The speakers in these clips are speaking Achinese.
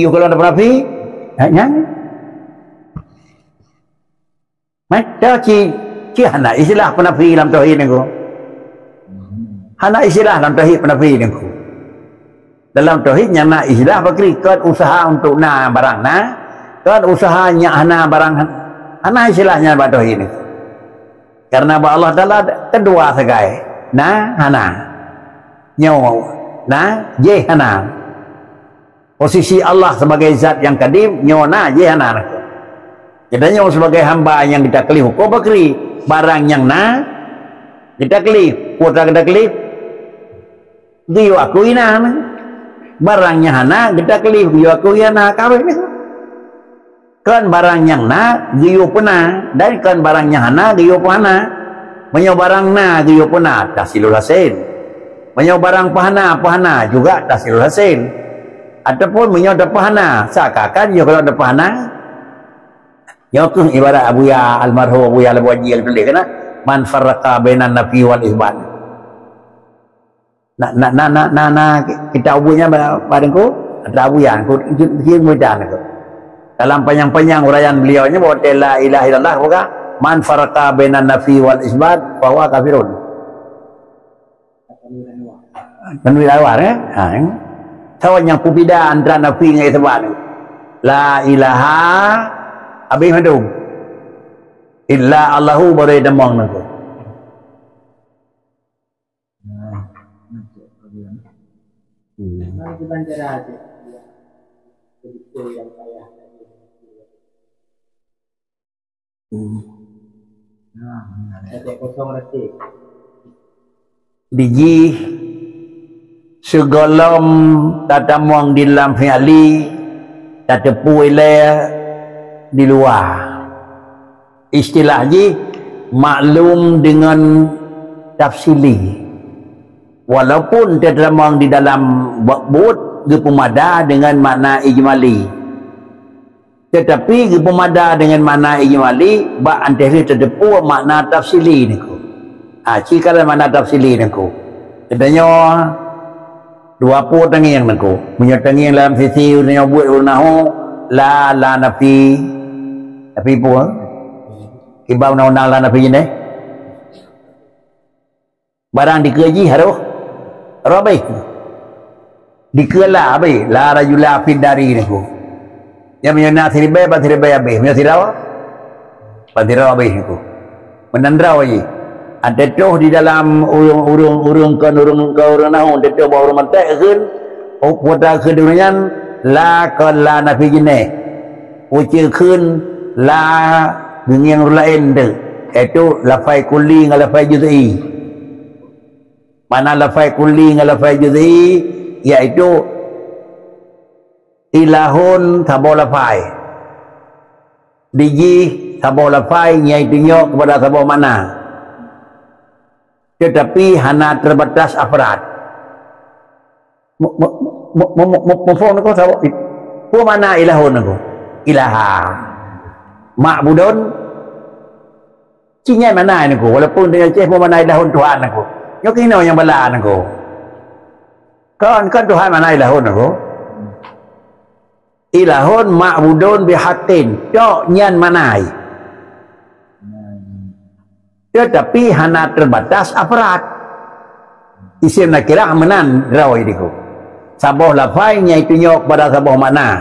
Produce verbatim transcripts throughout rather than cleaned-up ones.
Yôh gohlom tapeunafi, ha, nyan. Mata ci, ci hana istilah peunafi lam tauhid nyan ko. Hana istilah lam tauhid peunafi nyan ko. Dalam tauhid nyan na istilah bakri, kon usaha untuk na barang na, kon usaha nyak hana barang han-, hana istilah nyan bak tauhid nyan ko. Karena bak Allah Taala keudua sagai, na hana. Nyoe na, jéh hana. Posisi Allah sebagai zat nyang kadim, nyoe na, jéh hana. Geutanyoe sebagai hamba nyang geutaklif huköm bakri, barang nyang na geutaklif, peue geutaklif, geuyue akui na. Barang nyang hana geutaklif, geuyue akui hana, ka habéh. Kon barang nyang na geuyue peuna, dan kon barang nyang hana geuyue peuhana. Meunyoe barang na geuyue peuna, tahsilul hasil. Meunyoe barang peuhana, peuhana juga tahsilul hasil. Ataupun meunyoe tapeuhana, seakan-akan nyoe kalau tapeuhana. Nyoe kheueh ibarat Abuya, almarhum Abuya Leubue Haji nyang tuléh keunan, "Man farraqa bainan nafi wal isbat." Na, na, na, na, na, na kitab buku nyan ba-, ba Teungku? Kitab buku nyan, ku, ku, ku, ku, ku, ku. Dalam panjang-panjang uraian beliau nyan, bahwa la ilaha illallah, bukan? "Man farraqa bainan nafi wal isbat, fahuwa kafirun." Tanwir Anwar, eh? Ha, eh? Soe nyang peubeda antara nafi ngon isbat? La ilaha, habéh mandum. Illa Allahu baru tamong nangku. Hmm. Hmm. Dijih sigohlom tatamong di lam fi'li, tateupeue ilée di luwa. Istilah jih maklum deungon tafsili. Walaupun teutamong di dalam buet geupeumada deungon makna ijmali, teutapi geupeumada deungon makna ijmali bak anteh lheueh teuteupeue makna tafsili nangku. Ha, ci kalon makna tafsili nangku. Geutanyoe dua po tangieng nangku. Meunyoe tangieng lam sisi tanyoe buet ureuëng nahu, la, la nafi. Tapi peue? Kiban undang-undang la nafi jeuneh. Barang dikeue jih harôh, harôh habéh. Dikeue la habéh, la rajula fid dari nangku. Nyang meunyoe na siribée, ban siribée habéh. Meunyoe sidroe, ban sidroe habéh nangku. Meunan droe jih. Antetoh di dalam ureuëng, ureuëng, ureuëng kon ureuëng, kon ureuëng nahu, antetoh bak ureuëng maté kheun, oh, peue ta kheun ureuëng nyan, la kon la nafi jeuneh. Ucée kheun la geungieng ureuëng laén teuk, yaitu lafai kulli ngon lafai juz'i. Makna lafai kulli ngon lafai juz'i, yaitu ilahun saboh lafai. Dijih saboh lafai nyang jitunyok keupada saboh makna. Teutapi hana teubatas afrad. Mu-, mu-, mu-, mu-, mu-, mu-, muphom nangku saboh. Peue makna ilahun nangku? Ilaha. Ma'budun. Ci nyan makna nangku. Walaupun tanyoe ceh peue makna ilahun Tuhan nangku. Nyoe keunoe nyang bala nangku. Kon, kon Tuhan makna ilahun nangku. Ilahun ma'budun bihaqqin. Tok nyan makna. Teutapi hana teubatas afrad. Isim nakirah meunan droe diku. Saboh lafai nyang jitunyok pada saboh makna.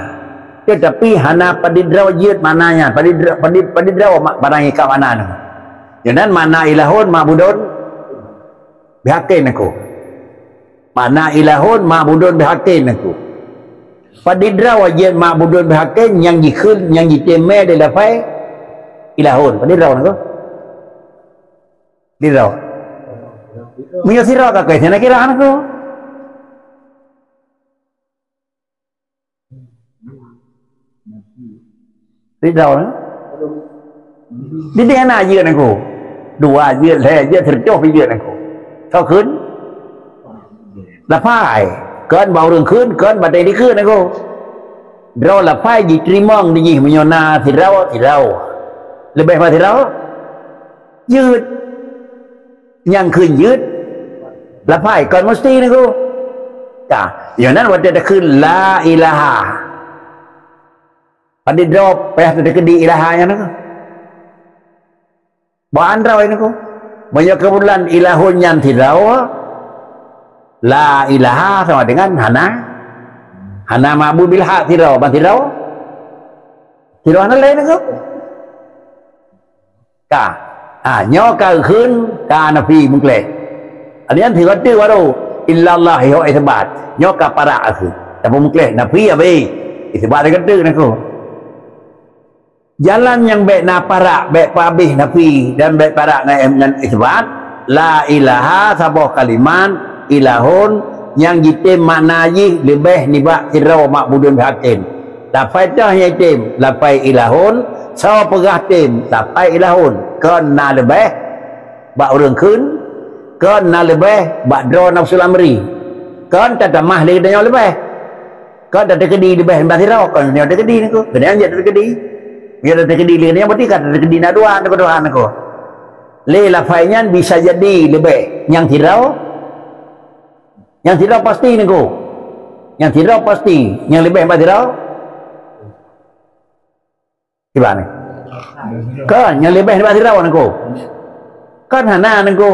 Teutapi hana padit droe jeuet makna nyan, padit dro-, padit, padit droe ma-, barang nyang ka makna nyan. Nyan makna ilahun ma'budun bihaqqin nangku. Makna ilahun ma'budun bihaqqin nangku. Padit droe jeuet ma'budun bihaqqin nyang jikheun, nyang jitem lé lafai ilahun. Padit droe nangku. Di droe. Meunyoe sidroe ka keu nakirah nangku. Di droe nangku. Di deh na jeuet nangku. Dua jeuet, lhée jeuet, sireutôh pih jeuet nangku. Soe kheun? Lafai. Kon bak ureuëng kheun, kon bak dikheun nangku. Droe lafai jiteurimong di jih meunyoe na sidroe, sidroe. Leubeh bak sidroe? Jeuet. Nyang kheun jeuet, lafai kon musti nangku. Ka, nyoe nan watée takheun la ilaha. Padit droe payah teukeudi ilaha nyan keuh. Bak androi niko. Meunyoe keubetulan ilahun nyan sidroe, la ilaha sama dengan hana, hana ma'bud bil haq sidroe, ban sidroe. Sidroe hana lé niko. Ka. Ha, nyoe ka kheun ka nafi meukleh. Ada yang tiga tu baru illallah yo isbat. Nyoe ka parak aku. Tapi meukleh nafi habis. Isbat dia kata niko. Jalan nyang bèk na parak, bèk peuhabéh nafi dan bèk parak ngon, ngon isbat, la ilaha saboh kalimat, ilahun nyang jitem makna jih leubeh nibak sidroe ma'budun bihaqin. Lafai toh nyang jitem, lafai ilahun, soe peugah tem, lafai ilahun, kon na leubeh bak ureueng kheun, kon na leubeh bak droe nafsul amri, kon tatamah lé geutanyoe leubeh. Kon tateukeudi leubeh nibak sidroe, kon nyoe teukeudi niko. Keuneuk jeuet teukeudi. Bila teukeudi lé nyoe berarti ka teukeudi na dua, na dua niko. Lé lafai nyan bisa jadi leubeh nyang sidroe, nyang sidroe pasti niko. Nyang sidroe pasti, nyang leubeh nibak sidroe. Kiban ni? Kon, nyang leubeh nibak sidroe niko. Kon hana niko.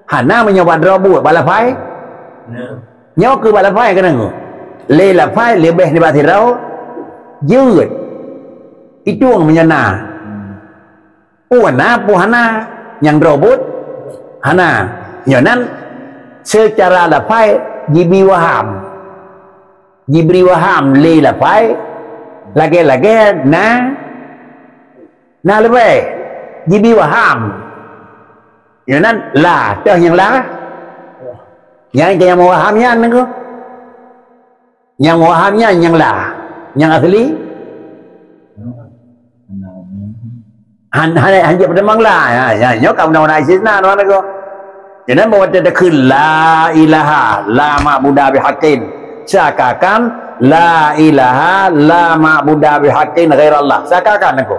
Hana meunyoe bak droe buet, bak lafai. Nyoe keuh bak lafai keunan niko. Lé lafai leubeh nibak sidroe, jeuet. Itueng meunyoe na. Peue na, peue hana, nyang droe buet, hana. Nyoe nan, seucara lafai jibi waham. Jibri waham lé lafai, lagèe-lagèe na, na leubeh. Jibi waham. Nyoe nan la, toh nyang la. Nyang, nyang meuwaham nyan niko. Nyang meuwaham nyan nyang la. Nyang asli. Han, han, han jeuet peutamong la. Ya, ya, nyoe ka undang-undang istisna, tuan niko. Jadi, bahwa teudeukheun la ilaha, la ma'buda bihaqqin. Seakan-akan la ilaha, la ma'buda bihaqqin ghairallah. Seakan-akan niko.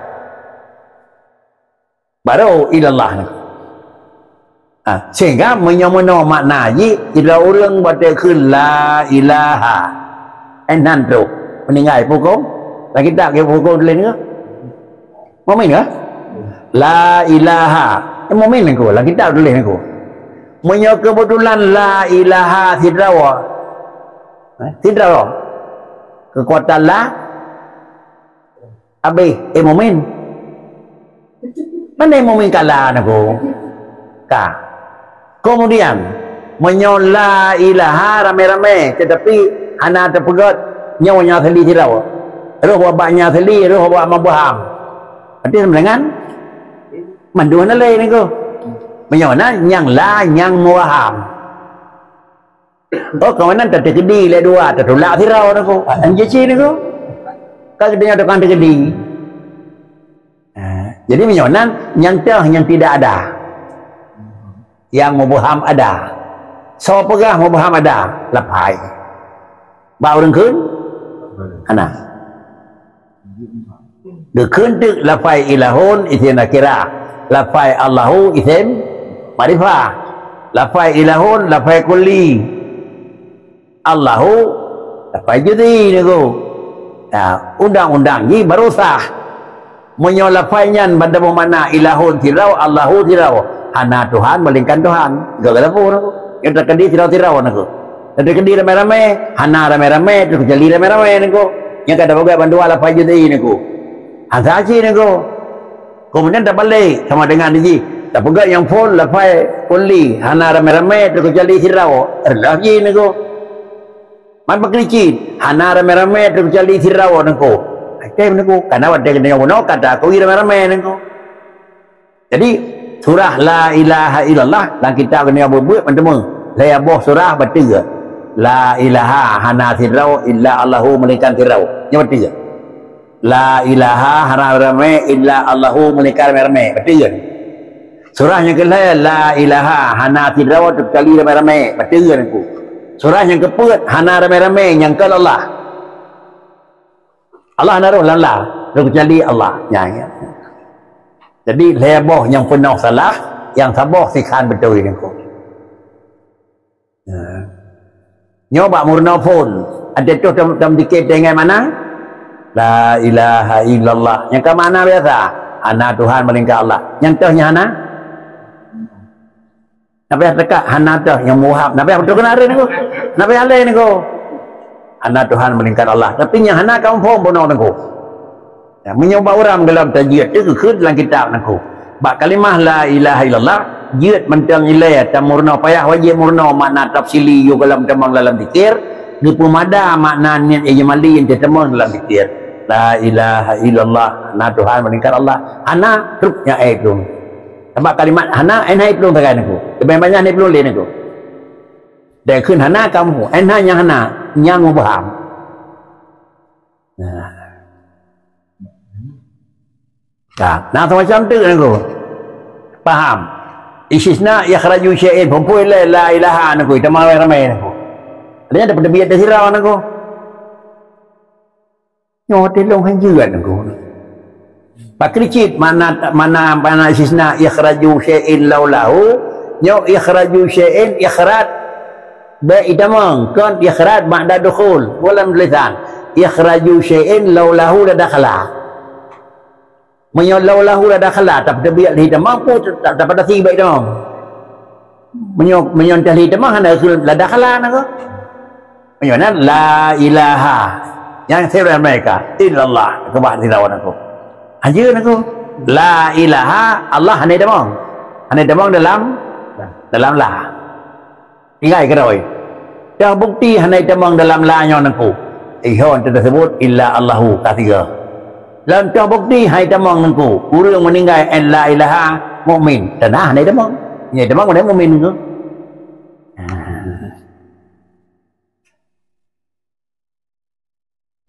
Baru ilallah niko. Ha, sehingga meunyoe meunoe makna jih, ila ureueng batée kheun la ilaha. Eh, nan trok. Meuninggai pukong. Lam kitab ke pukong tuléh niko? Mumin ke? La ilaha. Eh, mumin niko. Lam kitab tuléh niko. Meunyoe keubeutulan la ilaha sidroe. Eh, sidroe. Keukuatan la. Abéh, eh, mumin. Mana mumin kala niko? Ka. Kemudian, meunyoe la ilaha ramé-ramé, tetapi hana teupeugét nyoe nyang asli sidroe. Roh bak nyang asli, roh bak meuwaham. Berarti sama dengan mandum hana lé niko. Meunyoe na nyang la nyang meuwaham. Oh, kawanan tateukeudi lé dua, tatulak sidroe niko. Anjiji niko. Ka geutanyoe tukang teukeudi. Ha, jadi meunyoe nan, nyang teuh nyang tidak ada. Nyang meubuham ada. Soe peugah meubuham ada? Lafai. Bak ureueng kheun? Hana. Geukheun teuk lafai ilahun isim nakirah. Lafai Allahu isim makrifah. Lafai ilahun lafai kulli. Allahu lafai juzi niko. Nah, undang-undang jih baru sah. Meunyoe lafai nyan ban teumeumakna ilahun sidroe, Allahu sidroe, hana Tuhan melainkan Tuhan. Gak lapor niko. Nyang teukeudi sidroe-sidroe niko. Nyang teukeudi ramé-ramé, hana ramé-ramé, teukecuali ramé-ramé niko. Nyang ka tapeugah ban dua lafai juzi niko. Hana aci niko. Kemudian tabalek sama dengan jih. Tapeugah nyang phon lafai kulli, hana ramé-ramé, teukecuali sidroe. Adalah jih niko. Man bak keulicin, hana ramé-ramé teukecuali sidroe niko. Até niko, karena watée geutanyoe bunoe ka taakui ramé-ramé niko. Jadi, surah la ilaha illallah lam kitab geutanyoe buet-buet meuteumé. Lhée boh surah bateue. La ilaha hana sidroe illa Allahu melainkan sidroe. Nyoe bateue. La ilaha hana ramé illa Allahu melainkan ramé-ramé. Bateue. Surah nyang keulhée, la ilaha, hana sidroe teukecuali ramé-ramé. Bateue niko. Surah nyang keupeuet, hana ramé-ramé, nyang kon Allah. Allah hana roh lam la, teukecuali Allah. Nya, ya. Jadi, lhée boh nyang peunoh salah, nyang saboh sikhan beutôi niko. Ya. Nyoe bak meurunoe phon. Até toh tam, tam dikit teuingat mana? La ilaha illallah. Nyang ka makna biasa. Hana Tuhan melainkan Allah. Nyang toh nyang hana? Nabi teuka hana toh nyang muhab. Nabi beutôi keunan hari niko. Nabi alai niko. Hana Tuhan melainkan Allah. Tapi nyang hana kaum phom bunoe niko. Ya, meunyoe bak ureuëng dalam tajwid teukeukheun dalam kitab niko. Bak kalimah la ilaha illallah, jeuet mantong ilée tamurno payah wajéb murno makna tafsili yôh gohlom tamong dalam zikir, geupeumada makna niet ijmali nyang teutamong dalam zikir. La ilaha illallah, hana Tuhan melainkan Allah. Hana, trok nyang ai plueng. Sabab kalimat hana, ai hai plueng sagai niko. Leubeh banyak hai plueng lé niko. Dan kheun hana kamu, ai hai nyang hana, nyang mubham. Nah. Nah, nah semacam tu niko. Paham? Istisna ikhraju syai'in, pumpui lé la ilaha niko, teuma ramai niko. Artinya ada penebiat dari sirah niko. Nyoe tilong hanjeuan niko. Pakri cit mana, mana, mana istisna ikhraju syai'in laulahu, nyoe ikhraju syai'in ikhraj bak itamong, kon ikhraj ba'da dukhul. Dalam tulisan, ikhraju syai'in laulahu la dakhala. Meunyoe laulahu la dakhala, tapi teubiet lé itamong, pun tak dapat dasi bak itamong. Meunyoe, meunyoe teuh lé itamong, hana keu la dakhala niko. Meunyoe nan la ilaha. Nyang sirah mereka illallah. Keubah sirah niko. Hanjeuan niko. La ilaha, Allah hana itamong. Hana itamong dalam, dalam la. Tinggai keudroe. Toh bukti hana itamong dalam la nyoe niko. Ihon teuseubut illa Allahu ka tiga. Lom toh bukti hai tamong niko. Ureuëng meuninggai en la ilaha mukmin. Teunah hana itamong. Nyai tamong hana mukmin niko.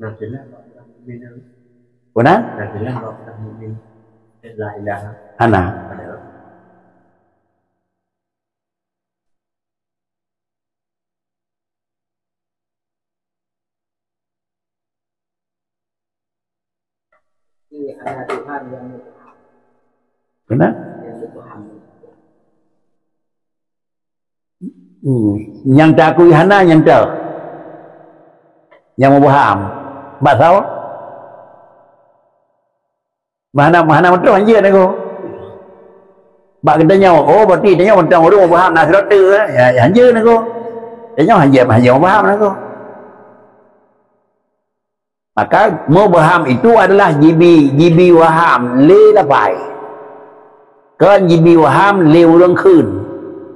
Nah, jelas orang mukmin tu. Benar? Nah, jelas orang mukmin. La ilaha. Hana. Ada. Iya, hana Tuhan yang Benar? Yang dipahami. Hmm. Nyang takui hana nyang teu. Nyang mubham. Bak sawa? Mahana, mahana meutuh hanjeuet niko. Bak geutanyoe, oh, berarti tanyoe mantong ureuëng mubham na sidroe teuk, eh. Ya, ya, hanjeuet niko. Tanyoe hanjeuet, hanjeuet mubham niko. Maka mubham itu adalah jibi, jibi waham lé lafai. Kon jibi waham lé ureuëng kheun.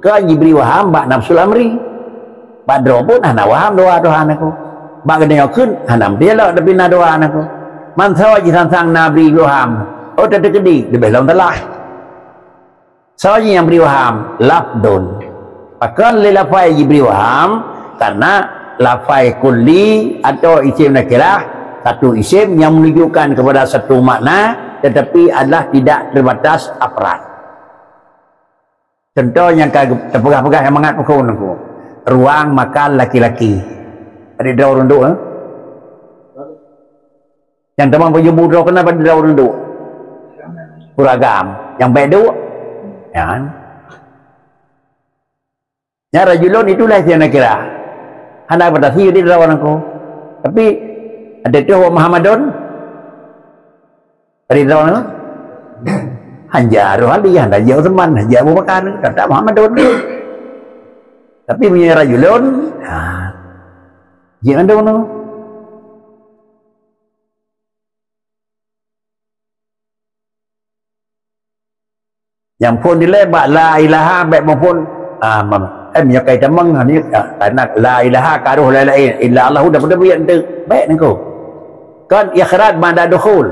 Kon jibri waham bak nafsul amri. Bak droe pun hana waham dua Tuhan aku. Bak geutanyoe kheun hana meudialog tapi na dua aku. Mansoe jisangsang na bri waham. Oh, teukeudi leubeh lom telah. Soe nyang bri waham? Lafdun. Pakon lé lafai jibri waham? Karena lafai kulli atau isim nakirah, satu isim yang menunjukkan kepada satu makna tetapi adalah tidak terbatas afrad. Contoh nyang ka teupeugah-peugah nyang mangat pukon aku. Ruang makan laki-laki. Ada dua ureuëng duduk, eh? Nyang teuma baju budok kena pada daun reuduk. Uragam. Nyang baik duk. Ya kan? Nyang rajulun itulah yang nakira. Hana batasi di daun aku. Tapi ada tu Muhammadun. Pada daun aku. Hanja roh Ali, hanja Uthman, hanja Abu Bakar, kata Muhammadun. Tapi punya rajulun, ha. Jangan daun aku. Nyang phon dilée bak la ilaha bék muphon, ah, mam, eh, meunyoe kai tamong, ha, ni, ah, karena la ilaha ka roh laén-laén, illa Allahu dah pada buet enteuk. Bék nangko. Kan ikhraj ba'da dukhul.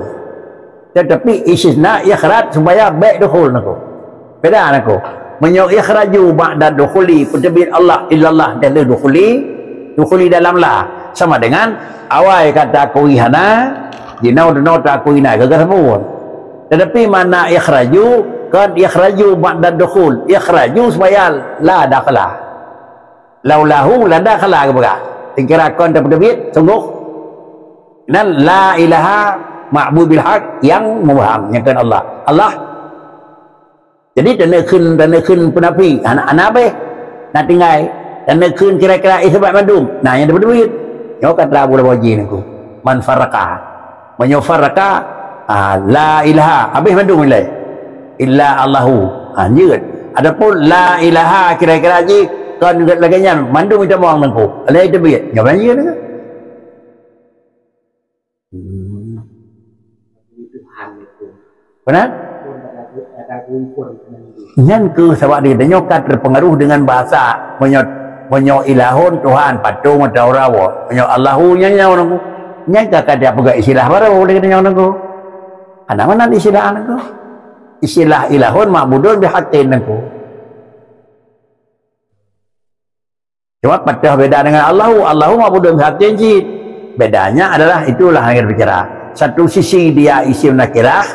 Tetapi istisna ikhraj supaya bék dukhul nangko. Beda nangko. Meunyoe ikhraju ba'da dukhuli, peuteubiet Allah, illallah, dan dukhuli, dukhuli dalam la. Sama dengan awai kata kui hana, jinoe-jinoe takui na, gaga sambung. Tetapi makna ikhraju, kan ikhraju ba'da dukhul. Ikhraju supaya la dakhala. Laulahu la dakhala geupeugah. Dikira kon teupeuteubiet, sungguh. Dan la ilaha ma'bud bil haq yang mubham, nyang kon Allah. Allah. Jadi, tanda kheun, tanda kheun peunafi, hana, hana abéh. Na tinggai. Tanda kheun kira-kira isbat mandum. Nah, nyang teupeuteubiet. Nyoe kata Abu Lawajin aku. Man farraqa. Meunyoe farraqa, ah, la ilaha, habéh mandum ilai. Illa Allahu. Ha, jeuet. Adapun la ilaha kira-kira jih kon lagée nyan, mandum itamong nangku. Alai teubiet. Nyoe ban jeuet nangku. Hmm. Tuhan itu. Benar? Pun ada, ada rumpun sendiri. Nyan keuh sabab di geutanyoe ka terpengaruh dengan bahasa. Meunyoe, meunyoe ilahun Tuhan, patung atau rawa. Meunyoe Allahu nyan nyan orang. Nyan ka, ka dia peugah istilah baru di geutanyoe nangku. Ana mana istilah nangku? Istilah ilahun ma'budun bihaqqin nangku. Cuma patah beda dengan Allahu. Allahu ma'budun bihaqqin cit. Bedanya adalah itulah yang kita bicara. Satu sisi dia isim nakirah,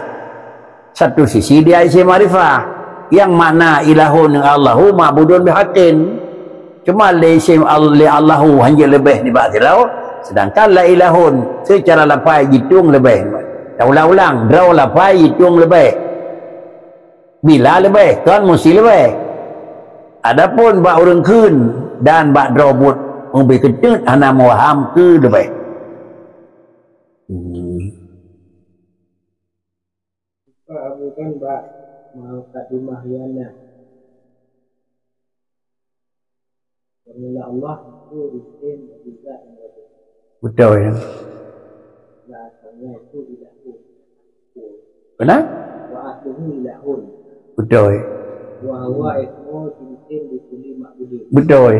satu sisi dia isim ma'rifah. Yang makna ilahun dengan Allahu ma'budun bihaqqin. Cuma lé isim Al-, lé Allahu hanya lebih nibak sidroe, sedangkan la ilahun secara lafai jitung lebih. Taulang-ulang, droe lafai jitung lebih. Bila leubeh, kon musti leubeh. Adapun bak ureuëng kheun dan bak droe buet mubi keuteut hana meuwaham keu leubeh. Hmm. Pak Abu kan bak mukadimah yana. Formula Allah itu isim bagi zat yang ada. Betul ya. Nah, asalnya itu ilahun. Benar? Wa asluhu ilahun. Betul. Wa huwa ismu jinsin li kulli ma'budin. Betul.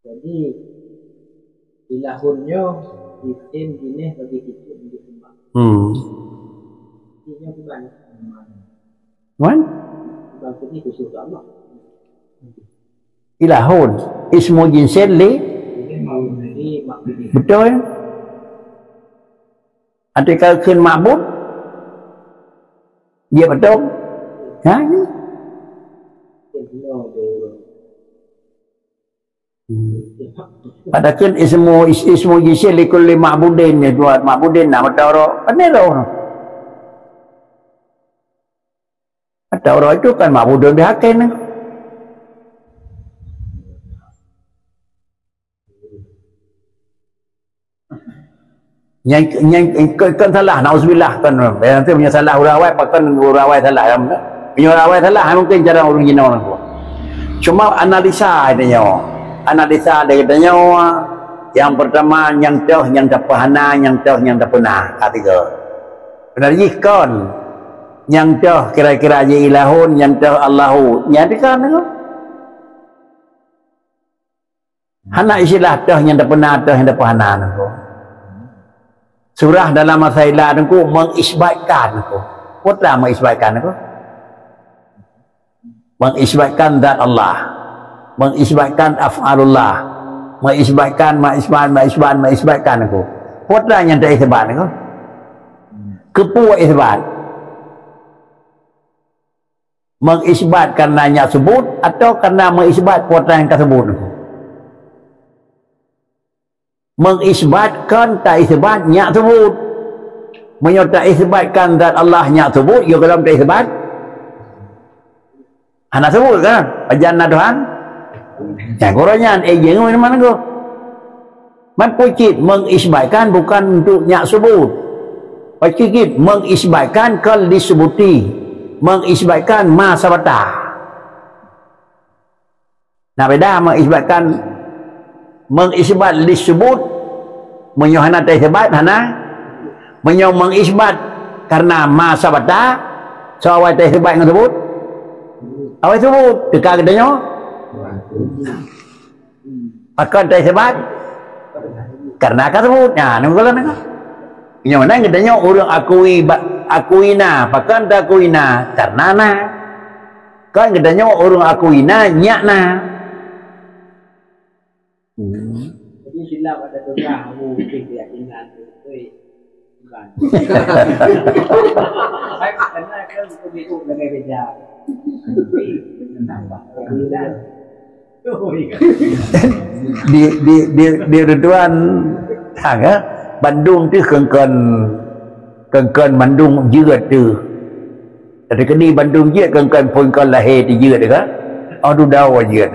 Jadi, ilahun nyoe isim jeunèh bagi sifat yang disembah. Hmm. Jadi, nyoe bukan sembah. Wan? Bukan sedih khusus Allah. Ilahun. Ismu jinsin li? Jadi, mau jadi makhluk. Betul. Arti kalau kheun ma'bud, dia betul. Ha? Jadi, nyoe dia. Hmm. Padahkan ismu, is-, ismu jinsin li kulli ma'budin, ya, buat ma'budin, nak mata orang, kan dia tahu. Mata orang itu kan ma'budun bihaqqin. Nyang, nyang, kon, kon salah, nauzubillah, kon. Yang tu punya salah urang awai, pakon urang awai salah, ya, betul? Punya urang awai salah, mungkin cara urang jinoe nangku. Cuma analisa dia nyoe. Analisa dia kata nyoe, yang pertama, nyang toh, nyang tapeuhana, nyang toh, nyang tapeuna. Ka tiga. Benar jih kon. Nyang toh kira-kira ji ilahun, nyang toh Allahu. Nyang tiga nangku. Hana istilah toh nyang tapeuna, toh nyang tapeuhana nangku. Surah dalam masa ila nangku mengisbatkan nangku. Peue teuma mengisbatkan nangku? Mengisbatkan zat Allah. Mengisbatkan af'alullah. Mengisbatkan, mengisbat, mengisbat, mengisbatkan nangku. Peue teuma nyang taisbat nangku? Keupeue isbat? Mengisbat karena nyak sebut atau karena mengisbat peue nyang ka sebut? Mengisbatkan taisbat nyak sebut. Meunyoe taisbatkan zat Allah nyak sebut, ya golom taisbat. Hana sebut kan? Pajan na Tuhan? Nyang gurèe nyan, eh, jeuet ngon mana go? Man peue cit mengisbatkan bukan untuk nyak sebut. Peue cit mengisbatkan kon disebuti. Mengisbatkan ma sabata. Nah, beda mengisbatkan, mengisbat disebut. Meunyoe hana taisbat, hana. Meunyoe mengisbat karena ma sabata, soe awai taisbat ngon sebut? Awai sebut. Teuka geutanyoe. Pakon taisbat? Karena ka sebut. Nah, nunggu lah nengah. Nyoe nan geutanyoe ureuëng akui ba-, akui na. Pakon taakui na? Karena na. Kan geutanyoe ureuëng akui na, nyak na. Hmm. Jadi silap ada tengah aku mungkin keyakinan tu. Oi. Bukan. Karena kan betul-betul lagi beda. Keyakinan. Di, di, di, di Ridwan, ha, ya? Bandum tu kengkon, kengkon mandum jeuet tu. Tapi keni bandum jeuet kengkon pun kon lahé tu jeuet ka? Oh, dudoe jeuet.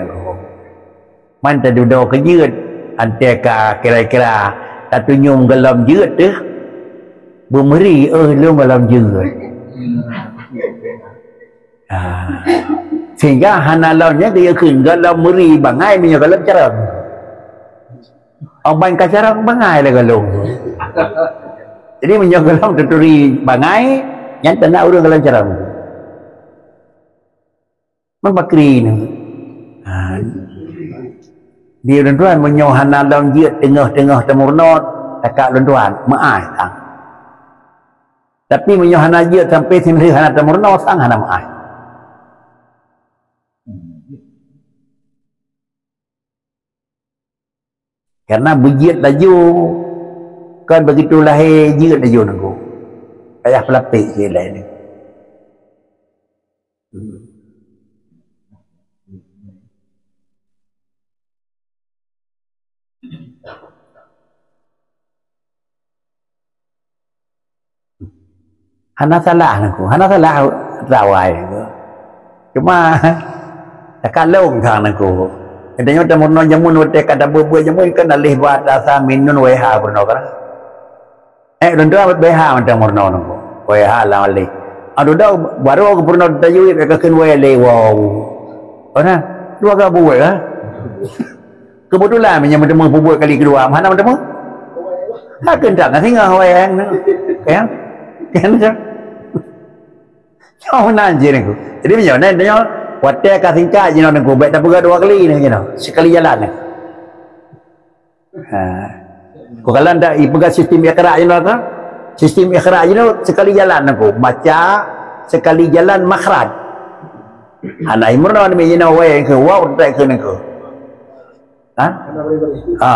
Man tadudoe keu jeuet. Anté ka kira-kira tatunyum golom jeuet teuh, beumeuri, "Oh, lôn golom jeuet." Ha. Sehingga hana lom nyan geuyue kheun golom meuri bangai meunyoe golom carông. Ong ban ka carông bangai lé golom. Jadi meunyoe golom tuturi bangai, nyan tanda ureuëng golom carông. Mubakri ni. Ha. Di ulôn tuan meunyoe hana lom jeuet teungoh-teungoh tamurno, takak ulôn tuan, meu'ah sang. Tapi meunyoe hana jeuet sampai sinoe hana tamurno, sang hana meu'ah. Karena beujeuet laju, kan begitu lahé jeuet laju nunggu. Payah peulapék sikét lagée nyoe. Hana salah nangku, hana salah tawai nangku. Cuma takalong sang nangku. Katanya tamurno jameun watée ka tabeuet-beuet jameun kan alif ba ta sa mim nun waiha peurunoe kan. Eh, lôn tuan B H mantong meurunoe nangku. Waiha lam alif. Aduh dah baru aku peurunoe tajwid ka kheun wai lé wow. Ona dua ka buet lah. Keubeutulan meunyoe meuteumé peubuet kali keudua, hana meuteumé. Ka keuntang ka singoh wayang nyoe. Ya. Kan tu. Nyoe nan jih nangku. Jadi meunyoe nan nyoe watée ka singkat jinoe nangku, bék tapeugah dua kali nyoe jinoe. Sekali jalan nangku. Ha. Ku kalon dak ipeugah sistem iqra jinoe ka? Sistem iqra jinoe sekali jalan nangku. Baca sekali jalan makhraj. Hana imeurunoe nami jinoe wai ke waw teuk keu nangku. Ha? Ha.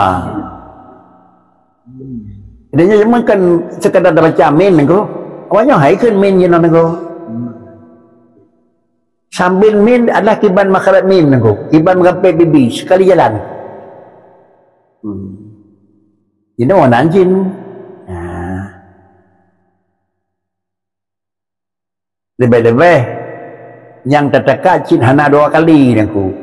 Jadi nyoe cuma kan sekadar baca mim nangku. Awaknyoe hai kheun mim jinoe nangku. Sambil mim adalah kiban makhraj mim nangku. Kiban meurampé bibi sekali jalan. Hmm. Jinoe nan jih. Ha. Leubeh-leubeh nyang tataka cit hana dua kali nangku.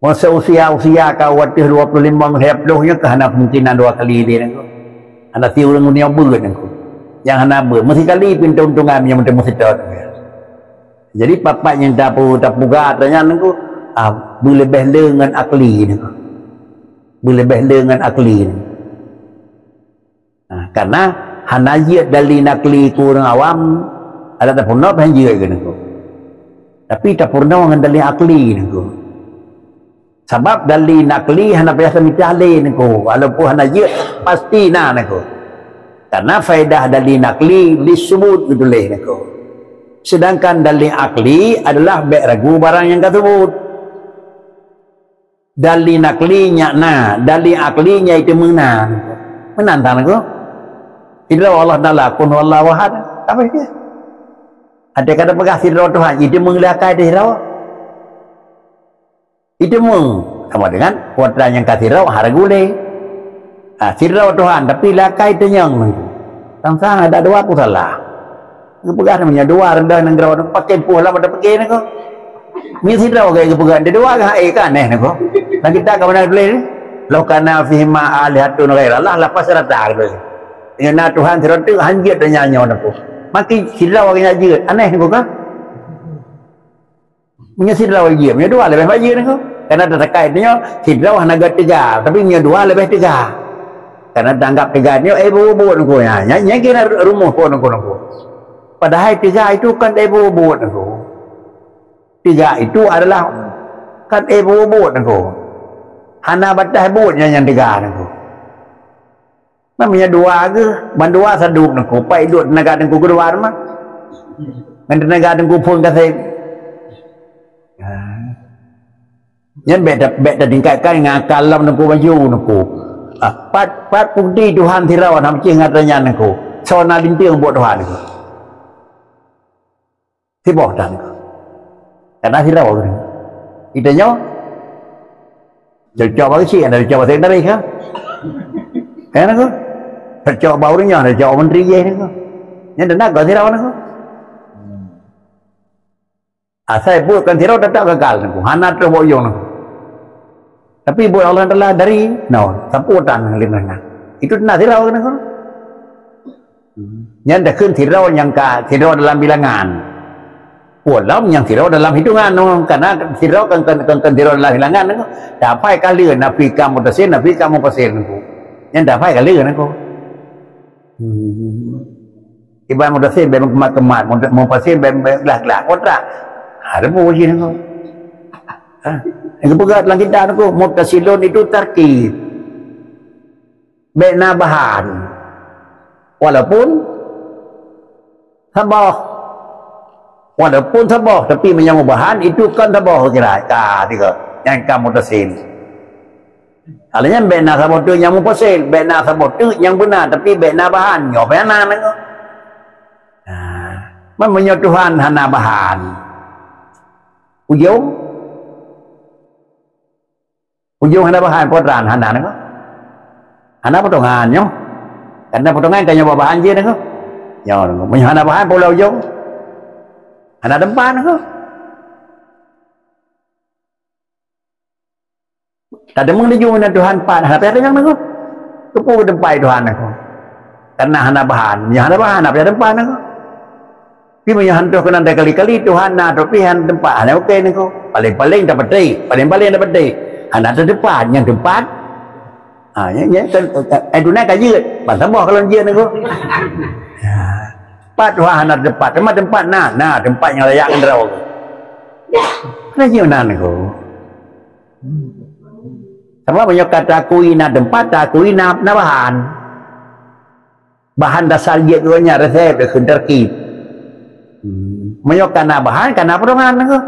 Masa usia-usia ka wateuh dua puluh lima lhèe ploh nyoe ka hana kemungkinan dua kali lé nangku. Hana si ureuëng unie beuet nangku. Nyang hana beuet meusikali pih untung-untungan nyang meuteumé sitot. Jadi papat nyang tapu tapuga tanyan nangku, ah, beuleubeh le ngon akli nangku. Beuleubeh le ngon akli nangku. Nah, karena hana jeuet dalil nakli keu ureuëng awam, adak tapeurunoe pih han jeuet keu nangku. Tapi tapeurunoe ngon dalil akli nangku. Sabab dalil nakli hana payah tamita lé nangku, walaupun hana jeuet pasti na nangku. Karena faedah dalil nakli lisubut geutuléh nangku. Sedangkan dalil akli adalah bék ragu barang nyang ka subut. Dalil nakli nyak na, dalil akli nyak iteumeung na. Meunan tan nangku. Sidroe Allah Taala, kun huwallahu ahad. Apa dia? Ada kata peugah sidroe Tuhan, iteumeung lé akai sidroe. Iteumeung sama dengan kuatra nyang ka sidroe hara gulé. Ha, sidroe Tuhan, tapi lé akai teunyong nangku. Sang-sang ada dua pun salah. Geupeugah namanya dua rendah nanggroe nangku pakai puh lama tapikir nangku. Ni sidroe gaya geupeugah dia dua gah eh kan eh nangku. Dan kita ka mana tulis ni? Law kana fihima alihatun ghairallah lafassadata gitu. Ina Tuhan sidroe tu hanjeuet tanya nyoe nangku. Maki sidroe gaya jeuet aneh nangku kan? Meunyoe sidroe wajéb, meunyoe dua leubeh wajéb nangku. Karena teuka nyoe sidroe hana geuteugah, tapi meunyoe dua leubeh teugah. Karena tanggap teugah nyoe eh bubuet nangku nya. Nya nya kira rumoh po nangku nangku. Padahai teugah itu kan eh bubuet nangku. Teugah itu adalah kan eh bubuet nangku. Hana batas buet nya nyang teugah nangku. Namanya dua geuh, ban dua sadub nangku, pai duek tenaga nangku keudua mah. Ngan tenaga nangku phon kaseb. Ha. Nyan bék ta bék tatingkatkan ngon akal lom nangku maju nangku. Ah, pat pat bukti Tuhan sidroe na meucih ngon tanyan nangku. Soe na linteung buet Tuhan nangku. Siboh tan. Karena sidroe ureuëng. Kita nyoe cocok bagi cik, ada cocok bagi dari ha. Kan aku? Cocok bagi ureuëng nyoe, ada cocok menteri je aku. Yang dengar kau sidroe aku. Asai buat kan sidroe tetap gagal aku. Hana terus boyong aku. Tapi buet Allah Taala dari nol, sampue tan lima nyan. Itu na sidroe keunan. Nyan dakheun sidroe nyang ka sidroe dalam bilangan. Walau nyang sidroe dalam hitungan, karena sidroe kan, kan, kan, kan sidroe dalam bilangan. Dapai kali nafi ka mutasil, nafi ka munfasil. Nyan dapai kali kan aku. Hmm. Iban mutasil bèk meukemat-kemat, muta-, munfasil bèk, bèk glah-glah. Kontrak. Ha, ada pun uji nangko. Ha. Yang kepeugah dalam kitab nangko, mutasilun itu tarkib. Bèk na bahan. Walaupun saboh. Walaupun saboh, tapi meunyoe bahan, itu kon saboh kira. Ka, tiga. Nyang ka mutasil. Alheuh nyan bèk na saboh teuk nyang munfasil, bèk na saboh teuk nyang beuna, tapi bèk na bahan. Nyoe pih hana nangko. Nah, man meunyoe Tuhan hana bahan, ujông? Ujông hana bahan, potongan hana nangko. Hana potongan nyoe. Karena potongan ka nyoe bahan jih nangko. Nyoe nangko. Meunyoe hana bahan, pola ujông? Hana teumpat nangko. Tadeungoe laju meunan Tuhan pat, hana payah tanyong nangko. Keupeue geuteumpat Tuhan nangko? Karena hana bahan. Meunyoe hana bahan, hana payah teumpat nangko. Tapi meunyoe hantoh keunan dakali-kali Tuhan na, tapi hana teumpat, hana oke nangko. Paléng-paléng tapatéh, paléng-paléng tapatéh. Hana teuteumpat, nyang teumpat. Ha, nyang, nyang kan, eh, dunia ka jeuet. Ban saboh kalau jeuet nangko. Ya. Pat Tuhan hana teumpat, teuma teumpat na, na teumpat nyang layak ngon droe. Hana jeuet na nangko. Sabab meunyoe ka takui na teumpat, takui na, na bahan. Bahan dasar jeuet geuh nyan resep dikheun tarkib. Hmm. Meunyoe ka na bahan, ka na potongan nangko.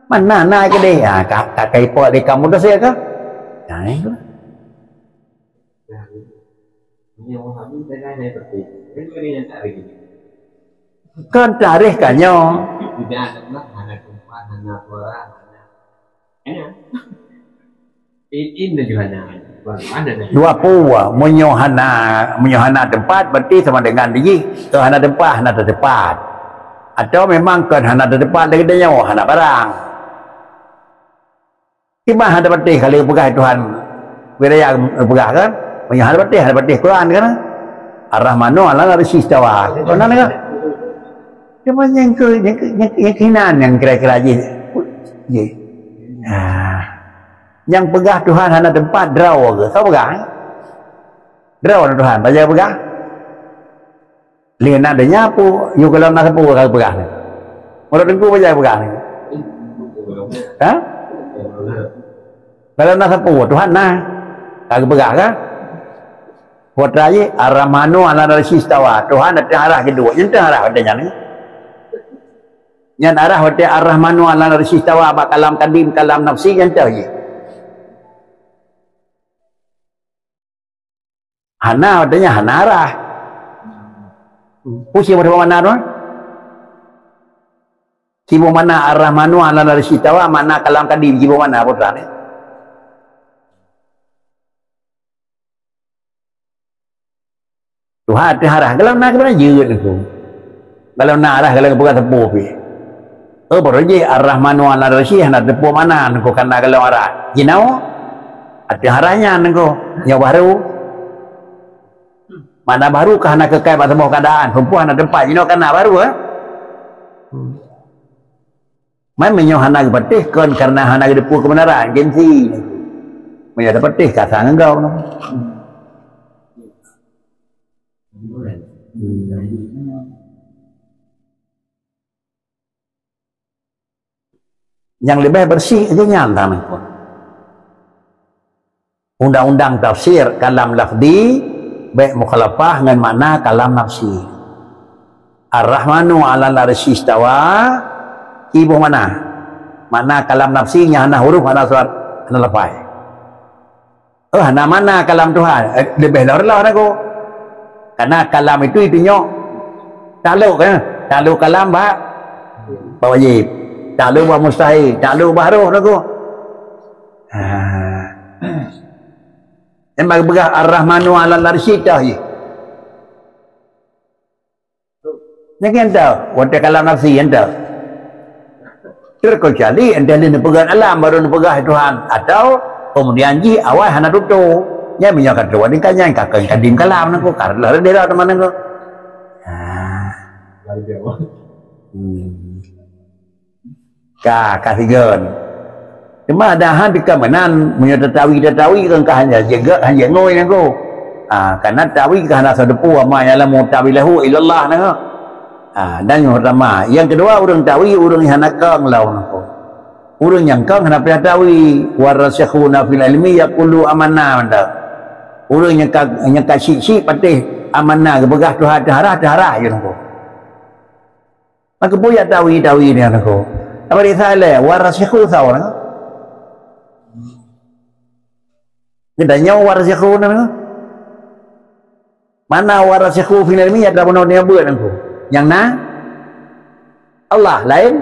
Man na, na keudeh. Ha, ka, ka, ka ipok lé kamoe dosa ka. Nah, itu. Kon tarikh ka nyoe. Dua pue, meunyoe hana, meunyoe hana teumpat, berarti sama dengan jih, kon hana teumpat, hana teuteumpat. Atau memang kon hana teuteumpat lagèe tanyoe, hana barang. Kiban hana patéh ka lheueh peugah Tuhan. Wiraya peugah kan? Meunyoe hana patéh, hana patéh Quran kan? Ar-Rahmanu 'alal 'arsy istawa. Kon na kan? Cuma nyang keu, nyang keu, nyang keu, nyang keu inan nyang kira-kira jih. Jih. Nah. Nyang peugah Tuhan hana teumpat, droe geuh. Soe peugah? Droe Tuhan, pajan peugah? Lé na donya pu, yue gohlom na sapeue ka geupeugah nyoe. Meunurot Teungku pajan geupeugah nyoe? Ha? Gohlom na sapeue, Tuhan na. Ka geupeugah ka? Putra jih, Ar-Rahmanu 'alal 'arsy istawa. Tuhan ateueh arah geuduek. Nyan ateueh arah watèe nyan. Nyan arah watèe Ar-Rahmanu 'alal 'arsy istawa bak kalam kadim, kalam nafsi nyan ateueh jih. Hana, watèe nyan hana arah. Pusing pada mana tu? Siboh mana Ar-Rahmanu 'alal 'arsy istawa, mana kalam kadim, siboh mana putra ni? Tuhan ateueh arah, kalau na keunan jeuet nangko. Kalau na arah, kalau peugah sapeue pih. Oh, baru jih Ar-Rahmanu 'alal 'arsy hana teupeu mana nangko kana golom arah. Jinoe ateueh arah nyan nangko. Nyoe baru. Mana baru ka hana keukai bak saboh keuadaan. Sumpoh hana teumpat. Jinoe kana baru, eh? Man meunyoe hana geupatéh kon karena hana geuteupeu keubeunaran, gengsi. Meunyoe tapatéh ka sang ngon gob. Nyang leubeh beureuséh lagèe nyan tanyoe. Undang-undang tafsir kalam lafzi bèk mukhalafah ngon makna kalam nafsi. Ar-Rahmanu 'alal 'arsy istawa, siboh makna. Makna kalam nafsi nyang hana huruf, hana surat, hana lafai. Oh, hana makna kalam Tuhan, eh, leubeh lom reuloh nangko. Karena kalam itu itunyok taklok, eh, taklok kalam bak, bak wajib, taklok bak mustahil, taklok bak harôh nangko. Ha. Memang peugah Ar-Rahmanu 'alal 'arsy istawa. Nyan kan entah, watèe kalam nafsi entah. Terkecuali entah lé neupeugah alam baru neupeugah Tuhan, atau Kemudian jih awai hana tutoe. Nyan meunyoe ka tutoe, ka nyan ka keu kadim kalam nangku, ka lheueh dira teuma nangku. Ha. Lari jauh. Hmm. Ka, ka sigon. Cuma dah han tika meunan, meunyoe tatawi, tatawi kan ka hana jeuet, hana jeuet ngui nangku. Ha, karena tawi ka hana sadepu, wa ma ya'lamu ta'wilahu illallah nangku. Ha, dan yang pertama. Yang kedua, ureuëng tawi, ureuëng nyang hana kong lawan nangku. Ureuëng nyang kong hana payah tawi, warasikhuna fil ilmi yaqulu amanna mantap. Ureuëng nyang ka, nyang ka syiek-syiek patéh amanna geupeugah Tuhan teuharah, teuharah je nangku. Maka peue jak tawi-tawi nyan nangku. Apa disaleh, warasikhu sawa nangku. Geutanyoe warasikhu nangku. Mana warasikhu fil ilmi ya dalam dunia buat nangku. Nyang na Allah lain.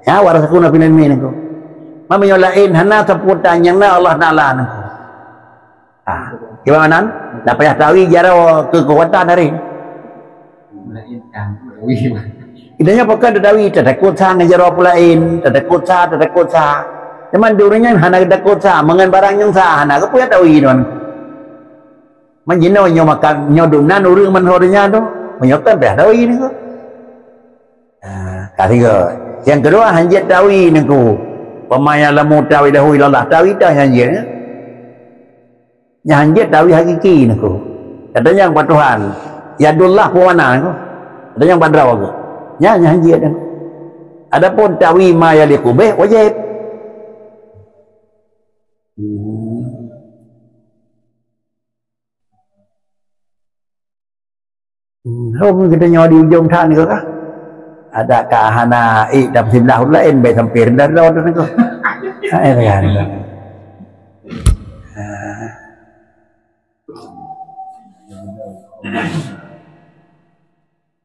Ya warasikhu na fil ilmi nangku. Mami nyoe lain hana saputan nyang na Allah Taala nangku. Ah, kiban meunan? Dak payah tawi jaroe keu kekuatan hari. Kita nyoe pakon tatawi, tatakot sa ngon jaroe peue laén, tatakot sa, tatakot sa. Cuman di ureuëng nyan hana tatakot sa, meungon barang nyang sa hana, keupeue tawi nyan. Man jinoe nyoe makan, nyoe dum nan ureuëng man ho donya tu, meunyoe kan payah tawi ni tu. Ah, ka sigoe. Yang kedua, hanjeuet tawi nangku. Pama yang lamu tawi lahu ilallah, tawi dah hanjeuet. Nyan hanjeuet tawi hakiki nangku. Kata nyang bak Tuhan, yadullah peue makna nangku. Kata nyang bak droe nangku. Nyan, nyan hanjeuet nangku. Adapun tawi ma yaliqu bih wajib. Hmm. Hmm, hom kita nyoe di ujong that nangku kah? Ada ka hana ék dap siblah ureuëng laén, baik sampai rendah-rendah tu nangku. Ha, ya kan? Ha.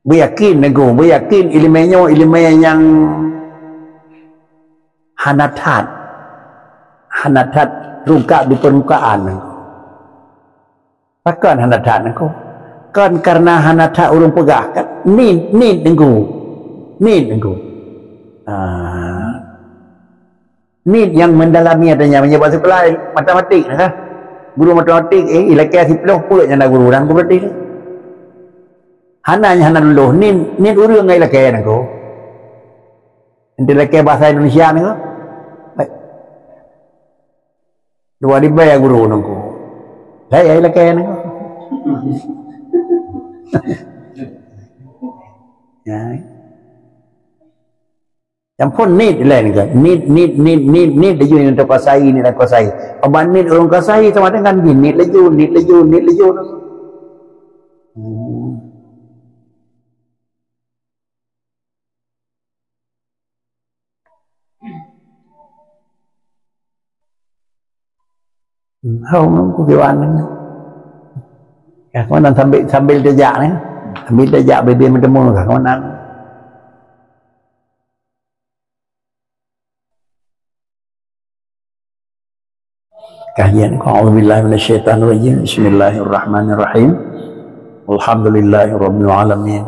Beuyakin nangku, beuyakin ileumèe nyoe ileumèe nyang hana that, hana that teungkap di peurmukaan nangku. Pakon hana that nangku? Kon karena hana that ureuëng peugah kan? Nit, nit nangku. Nit nangku. Ah. Nit nyang mendalami adanya meunyoe bak sikeula matematik na kan? Guru matematik, eh, ilakèe siplôh peuet nyang na guru dan guru tadi. Hana nyang hana lulus, nit, nit ureuëng ngon ilakèe nangku. Enti lakèe bahasa Indonesia nangku. Baik. Dua ribèe guru nangku. Hai, hai lakèe nangku. Ya. Yang pun nit lain ke? Nit, nit, nit, nit, nit laju ni terkuasai, ni terkuasai. Obat nit ureuëng kuasai sama dengan jin. Nit laju, nit laju, nit laju. Hmm. Hmm, hông, hông, kukiwan. Ya, kawan sambil, sambil tajak ni. Sambil tajak bibir bertemu, kawan. Kajian. A'udzubillahi minasyaitonirrajim. Bismillahirrahmanirrahim. Alhamdulillahirabbil alamin.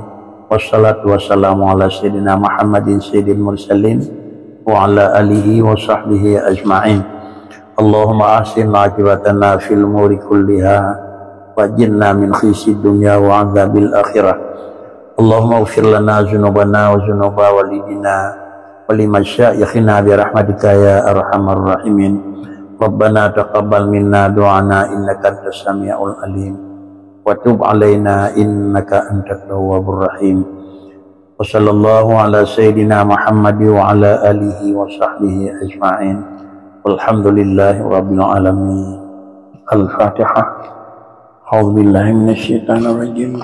Wassalatu wassalamu ala sayyidina Muhammadin sayyidil mursalin wa ala alihi wa sahbihi ajma'in. Allahumma ahsin aqibatana fil umuri kulliha wa ajirna min khizyid dunya wa adzabil akhirah. Allahumma ighfir lana dzunubana wa dzunuba walidina wa limasyaikhina bi rahmatika ya arhamar rahimin. Rabbana taqabbal minna du'ana innaka antas samiul alim wa tub alaina innaka antat tawwabur rahim. Wa sallallahu ala sayyidina Muhammad wa ala alihi wa sahbihi ajma'in. Walhamdulillahi rabbil alamin. Al-Fatihah. A'udzubillahi minasyaitonirrajim.